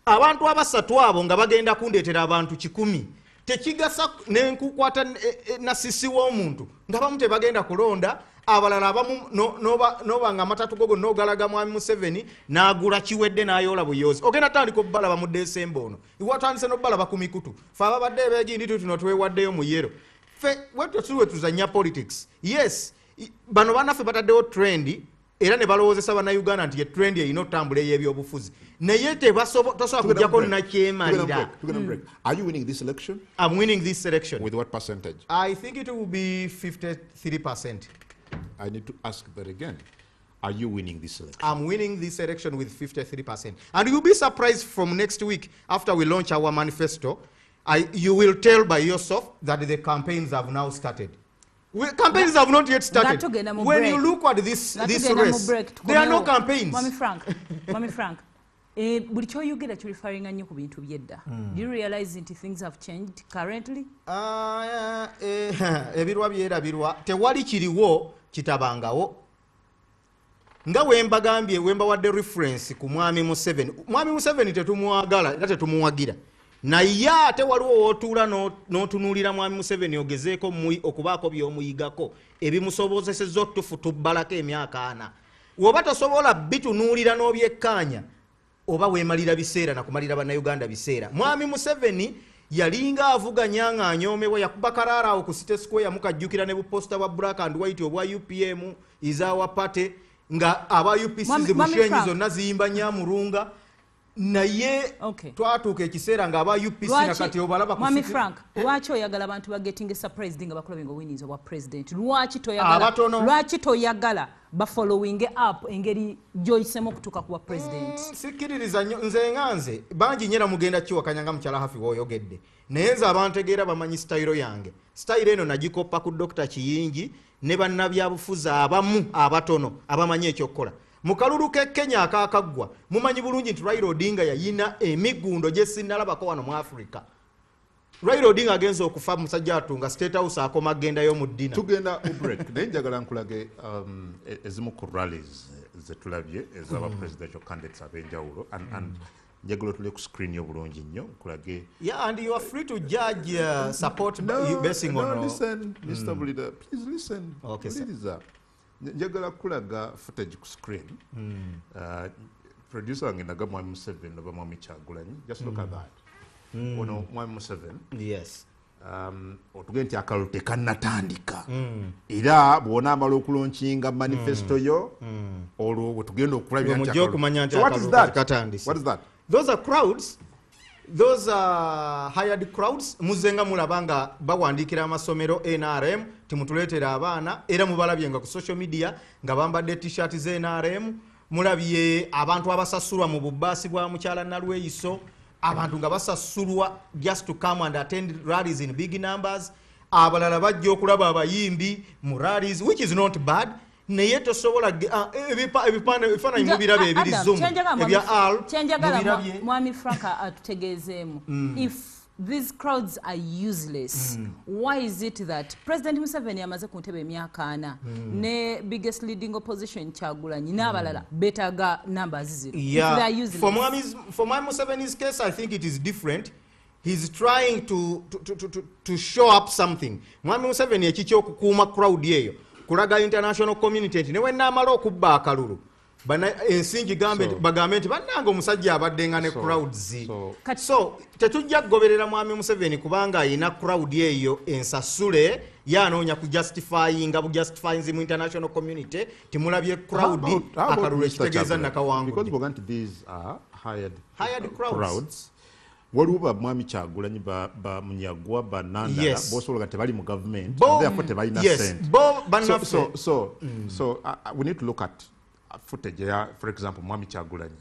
Speaker 2: Abantu abasatu abo nga bagenda kundeetera abantu 100. Tekigasa ne nkukwata nasisi w'omuntu nga bamu tebagenda kulonda, abalala abamu noba nga amatatu gogo n'ogalaga Mwami Museveni n'agula kiwedde n'ayoola buyoozi. Ogenda tandika obbalaba mu Desemba ono, watandise n'obbalaba ku mikutu. Ffe ababadde ebeegindi tuno twewaddeyo mu yero. Ffe wetwe tuzannya politics. Yes, bano bannaffe bataddewo trend era ne balowoozesa Bannayuganda nti ye trend erina otambula ey'ebyobufuzi, naye tosobola kujjako nakyemalira.
Speaker 3: Are you winning this election?
Speaker 2: I'm winning this election.
Speaker 3: With what percentage?
Speaker 2: I think it will be 53%.
Speaker 3: I need to ask that again. Are you winning this election?
Speaker 2: I'm winning this election with 53%. And you'll be surprised from next week, after we launch our manifesto, you will tell by yourself that the campaigns have now started. Campaigns have not yet started. When you look at this race, there are no campaigns.
Speaker 4: Mami Frank, buli kyoyogera kyorifaringa nnyo ku bintu by'edda. Do you realize nti things have changed currently?
Speaker 2: Ebirwa byerabirwa, tewali kiriwo kitabangawo. Nga wembagambye, wembawadde reference ku Mwami Museveni. Mwami Museveni tetumwagala era tetumuwagira. Naye ate waliwo w'otuula n'otunuulira Mwami Museveni ogezeeko okubaako by'omuyigako ebimusobozesezza otufutubbalako emyaka 4. Woba tosobola bitunuulira n'obyekkaanya, oba weemalira biseera na kumalira Bannayuganda biseera. Mwami Museveni yalinga avuganya ng'anyoomebwa, yakuba kalaala awo ku City Square, mukajjukira ne buposita bwa black and white obwa UPM is our party, nga aba UPC zibushenyi zonna ziyimba Nyamurunga. Naye twatuuka ekiseera nga aba UPC nakati obalaba.
Speaker 4: Mwami Frank, lwaki oyagala abantu ba getting surprised nga bakulabye nga winninze obwa president? Lwaki toyagala? Lwaki toyagala ba following up engeri gy'oyisemu okutuuka ku bwa president?
Speaker 2: Sikkiririza nnyo nze nga nze bangi nnyo era mugenda kiwakanya nga mukyala Hafi w'oyogedde, naye nze abantegeera bamanyi sitayiro yange. Sitayiro eno nagikoppa ku Dr. Kiyingi ne bannabyabufuzi abamu abatono abamanyi ekyokukola. Mu kalulu k'e Kenya akaakaggwa mumanyi bulungi nti Raila Odinga yayina emigundo gye sinnalabako wano mu Africa. Raila Odinga agenze okufa musajja atunga State House akoma agendayo mu ddina.
Speaker 3: Tugenda mu break, naye njagala nkulage ezimu ku rallies zetulabye ez'aba presidential candidates ab'enjawulo and njagala otule ku screen yo bulungi nnyo nkulage.
Speaker 2: Yeah, and you are free to judge support basing on.
Speaker 3: No, listen, Mr. Bulira, please listen.
Speaker 2: Okay, sir.
Speaker 3: Njagala kulaga footage ku screen. Producer wange naga Mwami Museveni oba Mwami Kyagulanyi. Just look at that. Ono Mwami Museveni.
Speaker 2: Yes.
Speaker 3: Otugende nti akalulu tekannatandika. Era bw'onaamala okulaunchinga manifesto yo, olwo bwe tugenda okulabira nti
Speaker 2: Mujje okumanya nti
Speaker 3: So what is
Speaker 2: akalulu
Speaker 3: that?
Speaker 2: katandise.
Speaker 3: What is that?
Speaker 2: Those are crowds. Those are hired crowds. Muzenga mulaba nga bawandiikira amasomero NRM timutuleetera abaana, era mubalabye nga ku social media nga bambadde t-shirt za NRM. Mulabye abantu abasasulwa mu bubaasi bwa mukyala Nalweyiso, abantu nga basasulwa just to come and attend rallies in big numbers. Abalala bajja okulaba abayimbi mu rallies, which is not bad. Naye tosobola ebifaananyi mubirabye ebiri Zoom, ebya AL,
Speaker 4: Kyenjagala
Speaker 2: mubirabye.
Speaker 4: Mwami Frank atutegeezeemu. If these crowds are useless, why is it that President Museveni amaze ku ntebe emyaka 4 ne biggest leading opposition Kyagulanyi n'abalala beetaaga numbers zero?
Speaker 2: Yeah.
Speaker 4: If they are useless.
Speaker 2: For Mwami Museveni's case, I think it is different. He's trying to show up something. Mwami Museveni ekikyo okukuuma crowd eyo, kulaga international community nti ne we nnaamala okubba akalulu, ensi bagambe nti bannange omusajja abadde nga ne crowds. So tetujja kugoberera Mwami Museveni kubanga ayina crowd eyo ensasule, ye anoonya ku justifyinga bu justifying mu international community timulabye crowd
Speaker 3: How about
Speaker 2: akalulu
Speaker 3: Mr.
Speaker 2: ekitegeeza
Speaker 3: Kyagulanyi?
Speaker 2: nakawangudde.
Speaker 3: Because bw'ogamba nti these are hired
Speaker 2: Hired crowds.
Speaker 3: crowds. Waliwo ba Mwami Kyagulanyi, ba Munyagwa, ba Nandala, bosobola nga tebali mu government, and therefore tebalina sente.
Speaker 2: Bo bannaffe.
Speaker 3: So we need to look at footage ya, for example, Mwami Kyagulanyi.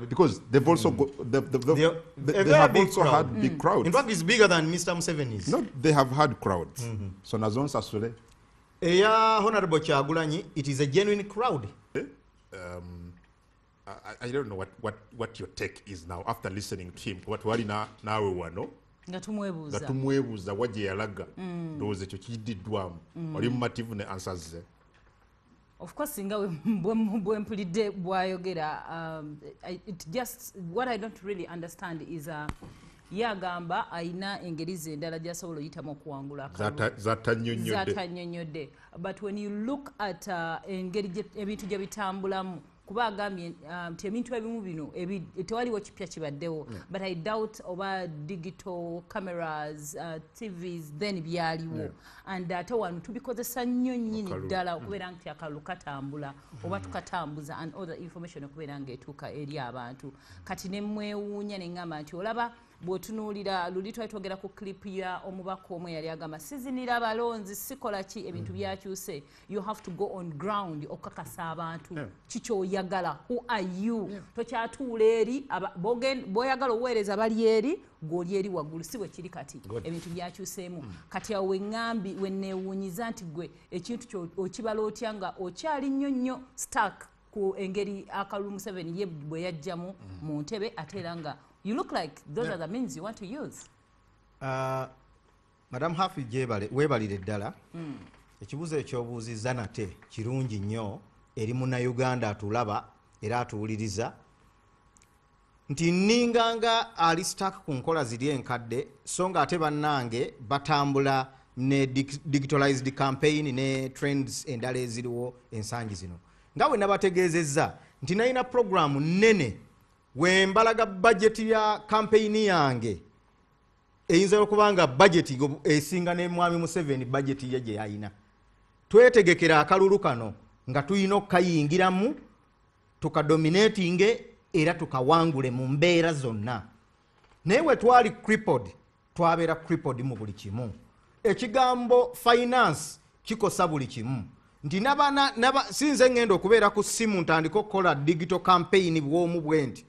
Speaker 3: Because they've also got,
Speaker 2: They are a
Speaker 3: they
Speaker 2: very
Speaker 3: have
Speaker 2: big
Speaker 3: also
Speaker 2: crowd.
Speaker 3: had big crowds.
Speaker 2: In fact, it's bigger than Mr. Museveni's.
Speaker 3: No, they have had crowds. So nazo nsasule.
Speaker 2: Eya Honorable Kyagulanyi, it is a genuine crowd.
Speaker 3: I don't know what your take is now after listening to him. What wali naawe wano
Speaker 4: Nga tumwebuuza.
Speaker 3: Nga tumwebuuza wa gye yalaga. Ndowooza ekyo kiyiddiddwamu. Oli mumativu ne answers ze.
Speaker 4: Of course, singa bwe mpulidde bw'ayogera, it just, what I don't really understand is, ye agamba ayina engeri ze endala gy'asobola oyitamu okuwangula akalulu.
Speaker 3: Zatannyonnyodde.
Speaker 4: Zatannyonnyodde. But when you look at, engeri ebintu gye bitambulamu, kuba agambye, nti ebintu ebimu bino, tewaliwo kipya kibaddewo. But I doubt oba digital cameras, TVs, then byaliwo. And ate wano tubikozesa nnyo nnyini
Speaker 3: Akalulu.
Speaker 4: ddala okubeera nti akalulu katambula, oba tukatambuza, and all the information okubeera ng'etuuka eri abantu. Kati ne mwewuunya ne ŋŋamba nti olaba bw'otunuulira luli twali twogera ku clip ya omubaka omu yali agamba sizinira abalonzi, sikola ki, ebintu byakyuse. You have to go on ground okukakasa abantu kikyoyagala, who are you? Tokyatuula eri, b'oyagala oweereza bali eri, gw'oli eri waggulu, si bwe kiri kati. Ebintu byakyuseemu. Kati awo we ŋŋambi, we neewuunyiza nti gwe ekintu kyo okibala otya nga okyali nnyo nnyo stuck ku engeri akalulu Museveni ye bwe yajjamu mu ntebe, ate era nga you look like those are the means you want to use.
Speaker 2: Madam Hafi Jebale, weebalire ddala. Ekibuuzo ekyobuuzizza nate kirungi nnyo eri munnayuganda atulaba era atuwuliriza nti nninganga ali stuck ku nkola ziri enkadde, so nga ate bannange batambula ne digitalized campaign ne trends endala eziriwo ensangi zino. Nga bwe nabategeezezza nti nalina programu nnene we mbalaga budget ya campaign yange eyinza okuba nga budget esinga ne Mwami Museveni budget ye gye yalina. Twetegekera akalulu kano nga tulina okukayingiramu, tukadominatinge era tukawangule mu mbeera zonna. Naye we twali crippled, twabeera crippled mu buli kimu. Ekigambo finance kikosa buli kimu. Nti sinze ngenda okubeera ku ssimu ntandike okukola digital campaign bw'omu bwe nti.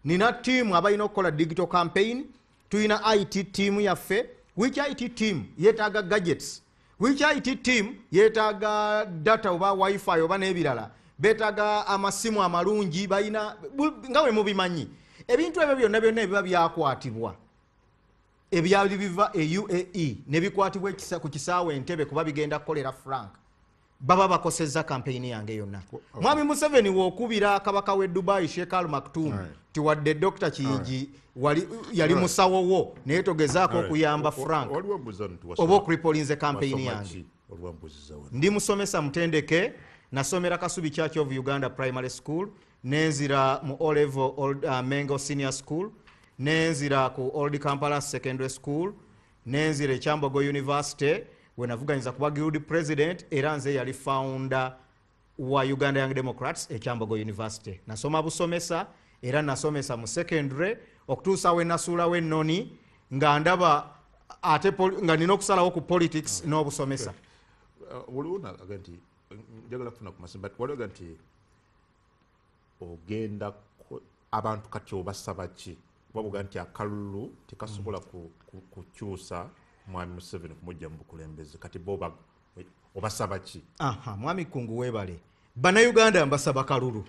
Speaker 2: Nina ttiimu abalina okukola digital campaign, tulina IT team yaffe, which IT team yeetaaga gadgets, which IT team yeetaaga data oba wifi oba n'ebirala, beetaaga amasimu amalungi, balina, nga bwe mubimanyi. Ebintu ebyo byonna byonna ebiba byakwatibwa, ebyali biva e UAE ne bikwatibwa ku kisaawe Entebbe kuba bigenda kukolera Frank, baba bakosezza campaign yange yonna. Mwami Museveni w'okubira kabaka w'e Dubai Sheikh Al Maktoum, ti wadde Dr. Kiyingi yali musawo wo, naye togezaako okuyamba Frank
Speaker 3: Waliwo mbuuza nti wasoma
Speaker 2: oba okuripolinze campaign
Speaker 3: wasoma
Speaker 2: yange.
Speaker 3: ki? Waliwo mbuuziza wano.
Speaker 2: Ndi musomesa mutendeke, Nasomera Kasubi Church of Uganda Primary School, nenzira mu O Level Old Mengo Senior School, nenzira ku Old Kampala Secondary School, nenzira Kyambogo University we navuganyiza kuba guild president, era nze yali founder wa Uganda Young Democrats e Kyambogo University. Nasoma busomesa era nasomesa mu secondary okutuusa we nasuulawo ennoni nga ndaba ate nga nina okusalawo ku politics n'obusomesa.
Speaker 3: Waliwo aga nti njagala kufuna ku masimu, but waliwo aga nti ogenda abantu kati obasaba ki? Babuga nti akalulu tekasobola kukyusa Mwami Museveni kumujja mu bukulembeze, kati bo obasaba ki?
Speaker 2: Aha, Mwami Kungu weebale. Bannayuganda mbasaba kalulu.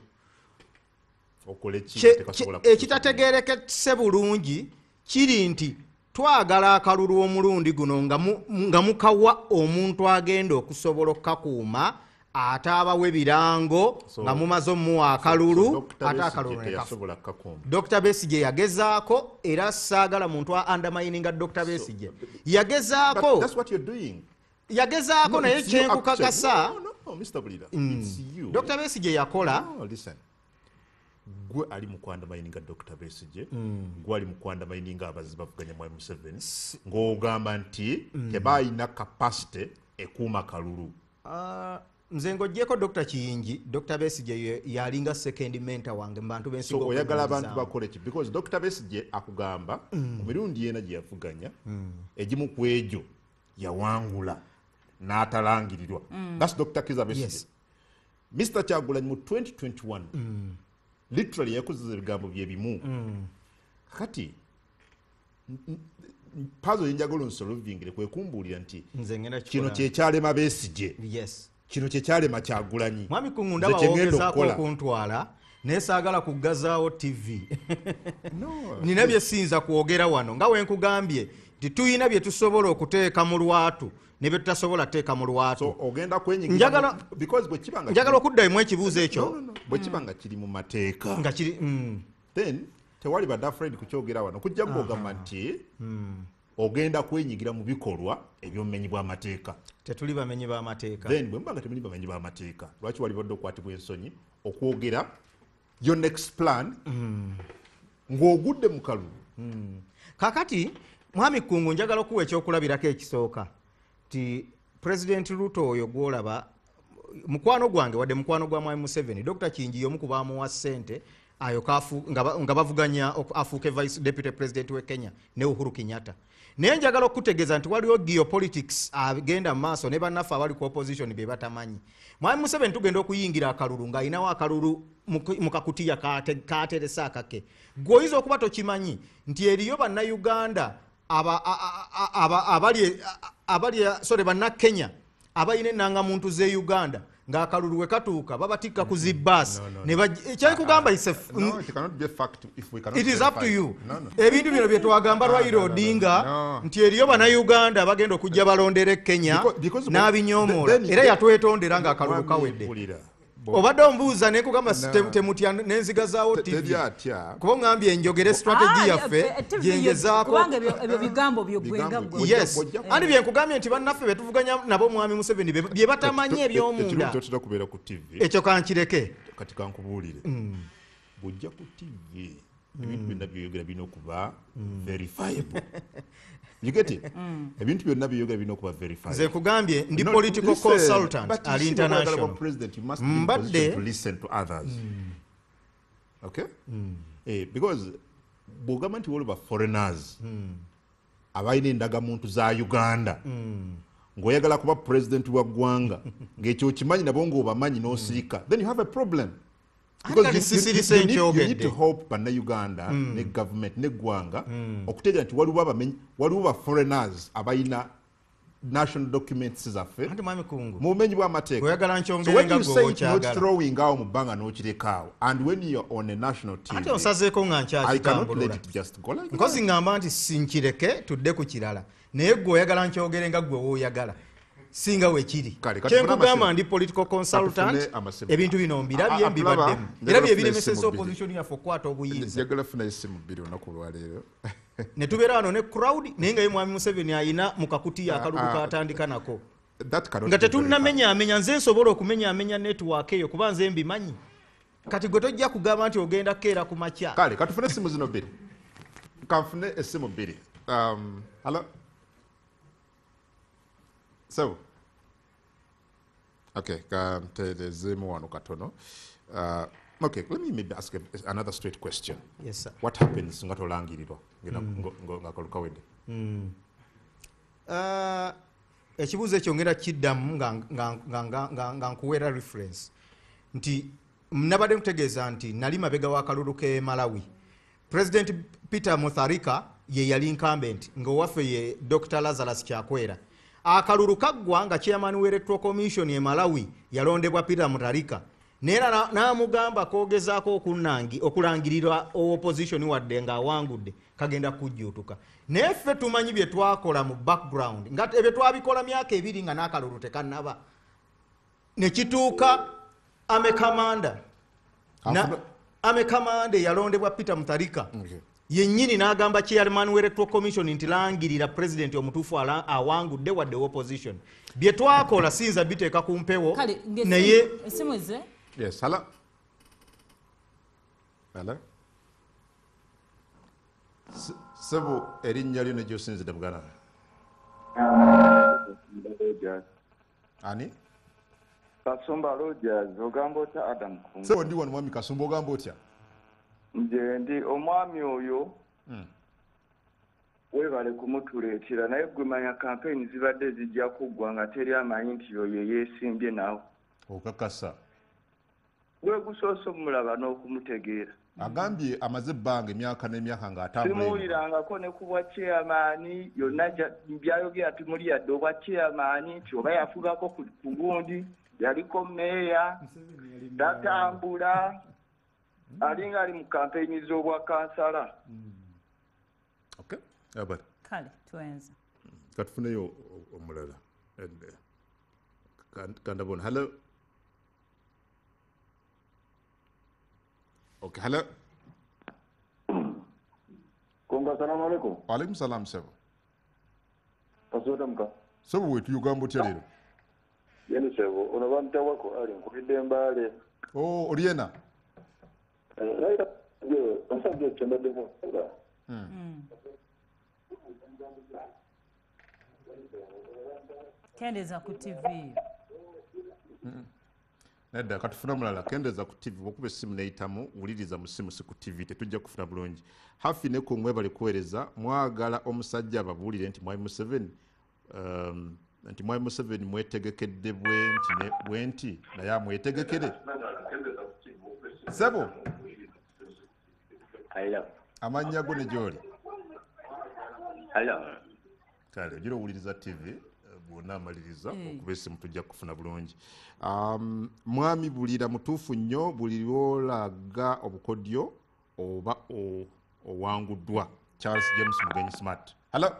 Speaker 3: Okole ki tekasobola kukyusa?
Speaker 2: Ekitategeerekese bulungi kiri nti twagala akalulu omulundi guno nga mukawa omuntu agenda okusobola okukakuuma ate abawe birango nga mumaze omuwa akalulu, ate akalulu ne kafa. Dr. Besigye yagezaako, era saagala muntu undermininga Dr. Besigye. Yagezaako.
Speaker 3: That's what you're doing.
Speaker 2: Yagezaako naye kyenkukakasa.
Speaker 3: No, Mr. Bulira, it's you.
Speaker 2: Dr. Besigye yakola.
Speaker 3: No, listen. Gwe ali mu kwandamininga Dr. Besigye, gwe ali mu kwandamininga abazzi bavuganya Mwami Museveni, ng'ogamba nti tebalina capacity ekuuma kalulu.
Speaker 2: Nze ng'oggyeko Dr. Kiyingi, Dr. Besigye yalinga second mentor wange mu bantu b'ensigo.
Speaker 3: So oyagala abantu bakole ki? Because Dr. Besigye akugamba ku mirundi yena gye yavuganya, egimu ku egyo yawangula n'atalangirirwa. That's Dr. Kizza Besigye.
Speaker 2: Yes.
Speaker 3: Mr. Kyagulanyi mu 2021 literally yakozesa ebigambo bye bimu. Kati puzzle yenjagala onsolvingire kwe kumbuulira nti kino kyekyalema Besigye.
Speaker 2: Yes.
Speaker 3: Kino kyekyalema Kyagulanyi.
Speaker 2: Mwami Kungu ndaba wogezaako okuntwala naye saagala kuggazaawo TV.
Speaker 3: No.
Speaker 2: Nina bye siyinza kwogera wano nga we nkugambye nti tuyina bye tusobola okuteeka mu lwatu ne bye tutasobola kuteeka mu lwatu.
Speaker 3: So ogenda kwenyigira because bwe kiba nga
Speaker 2: njagala okuddamu ekibuuzo ekyo.
Speaker 3: No. Bwe kiba nga kiri mu mateeka.
Speaker 2: Nga kiri
Speaker 3: Then tewali badde afraid kukyogera wano kujja ng'ogamba nti ogenda kwenyigira mu bikolwa eby'obumenyi bw'amateeka.
Speaker 2: Tetuli bamenyi b'amateeka.
Speaker 3: Then bwe muba nga temuli bamenyi b'amateeka, lwaki wali badde okwatibwa ensonyi okwogera your next plan ng'ogudde mu kalulu?
Speaker 2: Kakati Mwami Kungu njagala okuwa ekyokulabirako ekisooka nti President Ruto oyo gw'olaba mukwano gwange, wadde mukwano gwa Mwami Museveni, Dr. Kiyingi y'omu ku baamuwa ssente ayo nga bavuganya afuuke vice deputy president we Kenya ne Uhuru Kenyatta. Naye njagala okutegeeza nti waliwo geopolitics agenda mu maaso ne bannaffe abali ku opposition be batamanyi. Mwami Museveni tugenda okuyingira akalulu ng'alinawo akalulu mu kakutiya kateresa akake. Ggwe oyinza okuba tokimanyi nti eriyo bannayuganda abali sorry bannakenya abalina ennangamuntu z'e Uganda ng'akalulu we katuuka babatikka ku zibbaasi. Kyenkugamba
Speaker 3: It
Speaker 2: is up to you. Ebintu bino bye twagamba Raila Odinga nti eriyo bannayuganda bagenda okujja balondere Kenya n'abinyoomoola, era yatwetondera ng'akalulu kawedde. Obadde ombuuza ne nkugamba temutya n'enzigazaawo TV. Kuba ongambye njogere strategy yaffe gyengezaako.
Speaker 4: Kubanga ebyo bigambo byogwenga ggwe.
Speaker 2: Yes. Andi bye nkugambye nti bannaffe be tuvuganya nabo Mwami Museveni bye batamanyi eby'omunda.
Speaker 3: Ekyo kubeera ku TV.
Speaker 2: Ekyo kankireke.
Speaker 3: Kati kankubuulire. Bw'ojja ku TV ebintu byonna by'oyogera birina okuba verifiable. You get it? Ebintu byonna by'oyogera birina okuba verifiable.
Speaker 2: Nze nkugambye ndi political consultant ali international.
Speaker 3: President, you must be in position to listen to others. Okay? Because bw'ogamba nti waliwo ba foreigners abalina endagamuntu za Uganda ng'oyagala kuba president wa ggwanga ng'ekyo okimanyi nabo ng'obamanyi n'osirika, then you have a problem. Because you need to help bannayuganda ne government n'eggwanga okutegeera nti waliwo ba foreigners abalina national documents zaffe mu bumenyi bw'amateeka. So when you say it, not throwing awo mu bbanga n'okireka awo, and when you're on a national TV,
Speaker 2: ate onsazeeko nga
Speaker 3: I cannot let it just go like that.
Speaker 2: Nkozi ngamba nti sinkireke tudde ku kirala, naye ggwe oyagala nkyogere nga ggwe w'oyagala. Singa wekiri. Kyenkugamba ndi political consultant, ebintu bino mbirabye mbibaddemu. Era bye biremesezza opposition yaffe okukwata obuyinza.
Speaker 3: Njagala funa essimu bbiri olunaku olwaleero.
Speaker 2: Ne tubeera wano ne crowd, naye nga ye Mwami Museveni ayina mu kakutiya akalulu k'atandika nako.
Speaker 3: That cannot
Speaker 2: Nga
Speaker 3: be verified.
Speaker 2: tetunnamenyaamenya, nze nsobola okumenyaamenya network eyo kuba nze mbimanyi. Kati gwe tojja kugamba nti ogenda kukeera ku makya.
Speaker 3: Kale katufune essimu zino bbiri, kanfune essimu bbiri. Hello, so okay, kanterezeemu wano katono. Okay, let me maybe ask another straight question.
Speaker 2: Yes, sir.
Speaker 3: What happens nga tolangirirwa nga kalukawedde?
Speaker 2: Ekibuuzo ekyo ngenda kiddamu nga nkuweera reference nti nabadde nkutegeeza nti nali mabega w'akalulu k'e Malawi. President Peter Mutharika ye yali incumbent, ng'owaffe ye Dr Lazarus Chakwera. Akalulu kaggwa nga chairman w'Electoral Commission e Malawi yalondebwa Peter Mutharika, naye era n'amugamba koogezaako okulangirirwa opposition wadde ng'awangudde kagenda kujjuutuka. Naye ffe tumanyi bye twakola mu background, nga ebyo twabikola myaka 2 nga n'akalulu tekannaba, ne kituuka army commander army commander yalondebwa Peter Mutharika yennyini n'agamba chairman w'Electoral Commission nti langirira president omutuufu awangudde wadde opposition. Bye twakola siyinza biteeka ku mpewo, naye
Speaker 4: essimu ze.
Speaker 3: Yes, hello. Hello. Sebo erinnya lyo ne gy'osinzidde muganda wange? Ani?
Speaker 5: Kasumba Rogers, ogamba otya Adam Kungu?
Speaker 3: Sebo ndi wano mwami Kasumba, ogamba otya?
Speaker 5: Nje ndi omwami oyo webale kumutuleetera, naye gwe manya campaign zibadde zijja kuggwa nga teri amanyi nti oyo yeesimbye nawe.
Speaker 3: Okakasa.
Speaker 5: Gwe gusoose omulaba n'okumutegeera.
Speaker 3: Agambye amaze ebbanga emyaka n'emyaka ng'atambula.
Speaker 5: Simuwulirangako ne ku bwa chairman, yonna byayogera tumuli yadde obwa chairman nti oba yafugako ku gundi, yaliko meeya, tatambula, alinga ali mu campaign z'obwa kansala.
Speaker 3: Okay, abale.
Speaker 4: Kale tuenze.
Speaker 3: Katufuneyo omulala. Kandabona. Hello. Okay, hello.
Speaker 5: Konga, salamu alaikum.
Speaker 3: Wa alaikum salam sebo.
Speaker 5: Pasota mka.
Speaker 3: Sebo wetu Uganda otya leero?
Speaker 5: Yeni sebo, ono bamta wako ali nkubidde Mbale.
Speaker 3: Oh, Oriena.
Speaker 5: Raila yo, asabye kyembadde nkubuuza.
Speaker 4: Kendeeza ku TV.
Speaker 3: Nedda katufuna mulala, kendeeza ku TV, bw'okuba essimu n'eyitamu, wuliriza mu ssimu si ku TV, tetujja kufuna bulungi. Hafi ne ku mwebale kuweereza, mwagala omusajja ababuulire nti Mwami Museveni, nti Mwami Museveni mwetegekedde bwe nti naye amwetegekere. Sebo.
Speaker 6: Hello.
Speaker 3: Amannya go ne gy'oli?
Speaker 6: Hello.
Speaker 3: Kale, ogira owuliriza TV bw'onaamaliriza okuba essimu tujja kufuna bulungi. Mwami Bulira mutuufu nnyo, buli lw'olaga obukodyo oba owanguddwa. Charles James Mugenyi Smart. Hello.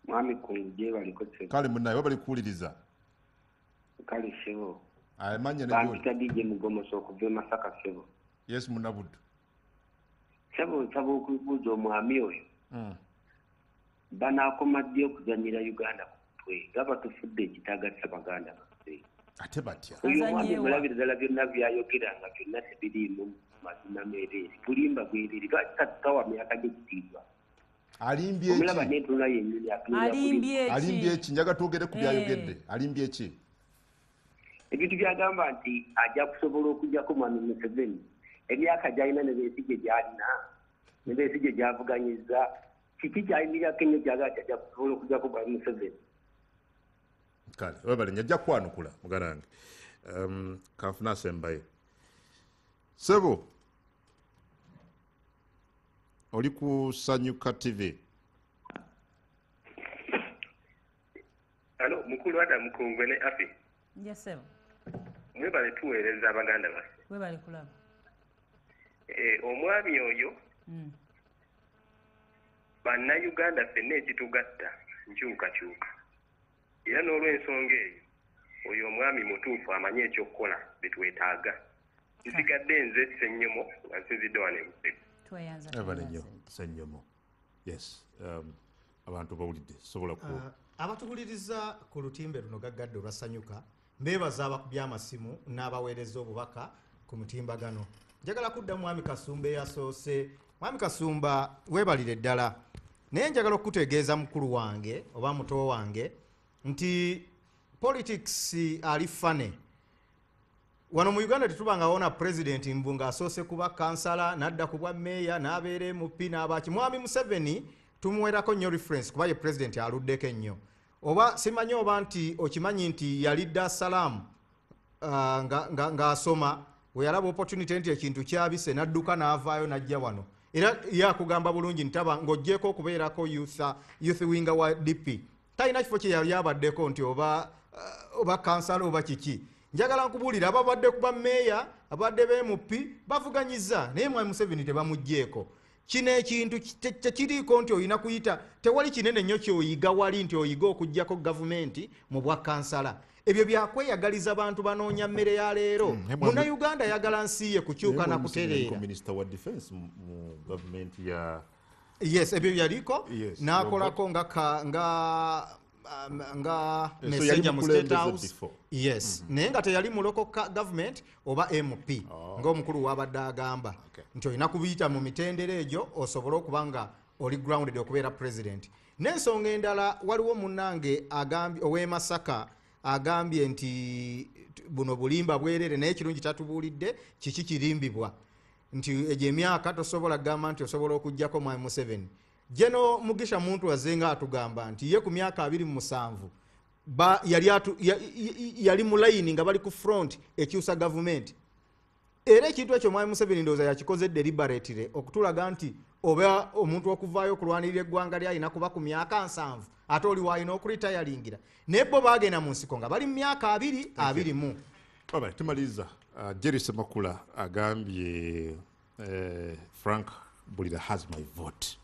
Speaker 6: Mwami Kungu gyebaliko ssebo.
Speaker 3: Kale munnaye webale kuwuliriza.
Speaker 6: Kale ssebo.
Speaker 3: Amannya ne gy'oli?
Speaker 6: Bampita DJ Mugomoso okuva e Masaka ssebo.
Speaker 3: Yes, munnabuddu.
Speaker 6: Ssebo nsaba okubuuza omwami oyo. Banaakoma ddi okuzannyira Uganda ku mutwe nga batufudde ekitagatta baganda baffe?
Speaker 3: Ate batya?
Speaker 6: Oyo omwami mulabira ddala byonna by'ayogera nga byonna tebiriimu mazima meereere, bulimba bwereere, lwaki tatukawa myaka gy'ekitiibwa?
Speaker 3: Alimbye ki?
Speaker 6: Omulaba n'entunula yennyini atunula
Speaker 4: Alimbye ki?
Speaker 3: Alimbye ki? Njagala twogere ku by'ayogedde. Alimbye ki?
Speaker 6: Ebintu by'agamba nti ajja kusobola okuggyako Mwami Museveni, emyaka gy'alina ne Besigye gy'alina, ne Besigye gy'avuganyizza, kiki ky'ayimirirako ennyo gy'agamba nti ajja kusobola okuggyako Mwami Museveni?
Speaker 3: Kale, webale njajja kwanukula muganda wange. Kanfune asembayo. Ssebo, oli ku Sanyuka TV.
Speaker 7: Hello, mukulu Adam Kungwe ne Afi.
Speaker 4: Yes, sir.
Speaker 7: Mwebale tuweereza abaganda baffe.
Speaker 4: Mwebale kulaba.
Speaker 7: Omwami oyo bannayuganda ffenna ekitugatta nkyukakyuka. Era n'olw'ensonga eyo, oyo omwami mutuufu amanyi ekyokukola bye twetaaga. Nsigadde nze Ssenyomo nga nsinzidde wano e Busega.
Speaker 4: Tweyanza.
Speaker 3: Ebale nnyo, Ssenyomo. Yes. Abantu bawulidde, sobola ku
Speaker 2: Abatuwuliriza ku lutimbe luno gaggadde olwasanyuka, mbeebaza abakubye amasimu n'abaweereza obubaka ku mutimbagano. Njagala kudda Mwami Kasumba eyasoose. Mwami Kasumba, weebalire ddala, naye njagala okukutegeeza, mukulu wange oba muto wange, nti politics ali fane. Wano mu Uganda tetubangawo na president mbu ng'asoose kuba kansala, n'adda ku bwa meeya, n'abeera MP, n'abaki. Mwami Museveni tumuwerako nnyo reference kuba ye president aluddeko ennyo. Oba simanyi oba nti okimanyi nti yali Dar es Salaam ng'asoma, we yalaba opportunity nti ekintu kyabise, n'adduka n'avaayo n'ajja wano. Era ye akugamba bulungi ntaba ng'oggyeko okubeerako youth winger wa DP, talina kifo kye yali abaddeko nti oba kansala oba kiki. Njagala nkubuulira, ababadde kuba meeya, abadde ba MP bavuganyiza, naye Mwami Museveni tebamuggyeeko. Kino ekintu tekiriiko nti olina kuyita, tewali kinene nnyo kyoyiga wali nti oyiga okugjako gavumenti mu bwa kansala. Ebyo byakweyagaliza bantu banoonya mmere ya leero. Munnayuganda ayagala nsi ye kukyuka na kutereera.
Speaker 3: Minister wa defense mu gavumenti ya
Speaker 2: Yes, ebyo byaliko. N'akolako nga
Speaker 3: So yali
Speaker 2: messenger mu State
Speaker 3: mukulembeze
Speaker 2: House.
Speaker 3: before.
Speaker 2: Yes, naye nga teyali mu local government oba MP ng'omukulu wabadde agamba nti olina kubiyita mu mitendera egyo osobole okuba nga oli grounded okubeera president. N'ensonga endala, waliwo munnange agambye ow'e Masaka, agambye nti buno bulimba bwerere, naye kirungi tatubuulidde kiki kirimbibwa, nti egyo emyaka tosobola kugamba nti osobola okugjako Mwami Museveni. Jeno Mugisha Muntu azenga atugamba nti ye ku myaka 27 yali mu layini nga bali ku front ekyusa gavumenti. Era ekintu ekyo Mwami Museveni ndowooza yakikoze deliberately okutulaga nti oba omuntu okuvaayo okulwanirira eggwanga lyalina kuba ku myaka 70, ate oli waalina okuritayalingira, naye bo baagenda mu nsiko nga bali mu myaka 20, 20.
Speaker 3: Alright, tumaliriza. Jerry Semakula agambye, Frank Bulira has my vote.